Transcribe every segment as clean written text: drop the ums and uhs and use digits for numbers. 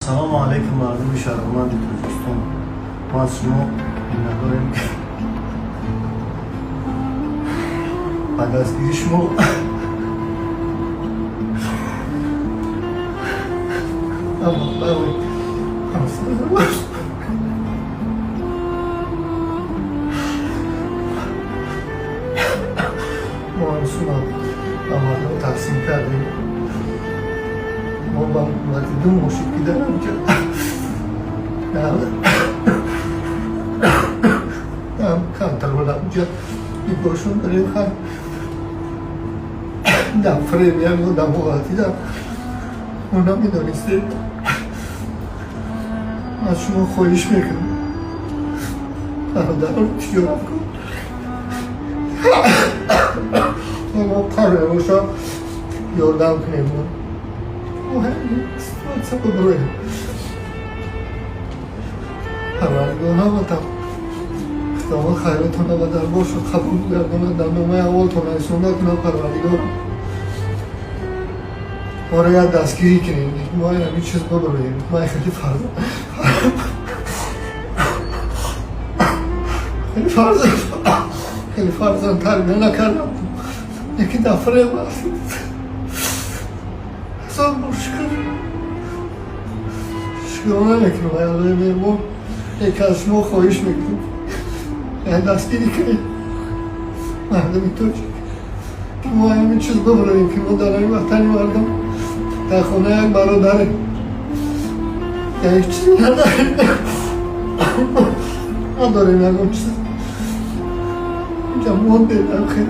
Салому алайкум, мардуми шарафманди Тоҷикистон. Мо аз шумо миннатдорем, ки ба дастгири шумо маблағи 700 мо ҳамсуна ба мардум тақсим кардем. Мо ба муддати 2 моҳ шуд, ки дар ҳамҷа контрол ҳамҷа нигоҳшон дорем. Хар дар фреб як одамо ғалтида, мо намедонистем. Аз шумо хоҳиш мекунам, бародарон тиҷораткор, мо қарор боша, ёрдам кунем, мо ҳамин ситуация биброем. Парвардигор ҳаматам Худованд хайротона ба дарборшо қабул гардонад, дар номаи аввалтон исонда кунад. Парвардигор, моро як дастгирӣ кунем, мо ҳамин чиз биброем. Ман хеле фарзанд, хеле фарзанд, хеле фарзанд тарбия накардам, лекин дар фреб рафтид. Ҳазор бор шукр, шукрона мекунам. Аллои меҳрубон, яке аз шумо хоҳиш мекунам, як дастгирӣ кунед мардуми тоҷик, ки мо ҳамин чиз биброем, ки мо дар ҳамин ватани мардум дар хона як бародарем, як чизе надорем, надорем ягон чиз, инҷа мондем. Хел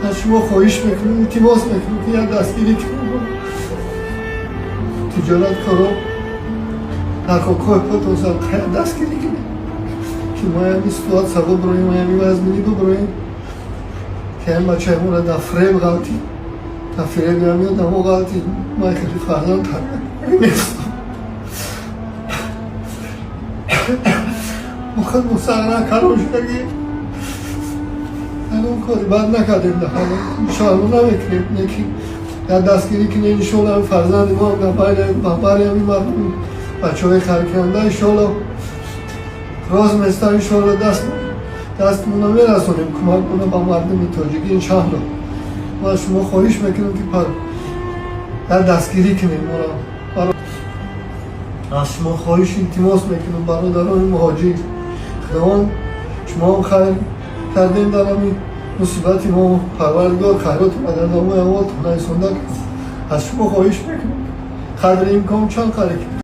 аз шумо хоҳиш мекунам, илтимос мекунам, ки як дастгирӣ кунем. Тиҷораткоро дар хокҳои худтон як дастгирӣ кунем, ки мо ҳамин ситуация биброем, ҳамин вазминӣ биброем, ки ҳамин бачаи моро дар фреб ғалтид, дар фреби ҳамин одамо ғалтид. Ман хеле фарзанд тарбия нестам, мо худ мусағра калон шудагӣ, ягон кори бад накардем, иншоалло намекунем, лекин як дастгирӣ кунем. Иншоалло ҳамин фарзанди мо дар байни бари ҳамин мардум бачаҳои харканда иншоалло роз местам, иншоалло дастмона мерасонем, кӯмакмона ба мардуми тоҷикӣ, иншоалло. Мо аз шумо хоҳиш мекунем, ки як дастгирӣ кунем моро. Аз шумо хоҳиш, илтимос мекунам, бародарони муҳоҷир, Худованд шумоам хайр кардем дар ҳамин мусибати мо, Парвардигор хайротона дар номаи аввалтон нарасонда. Аз шумо хоҳиш мекунам, қадри имкон чанд қаре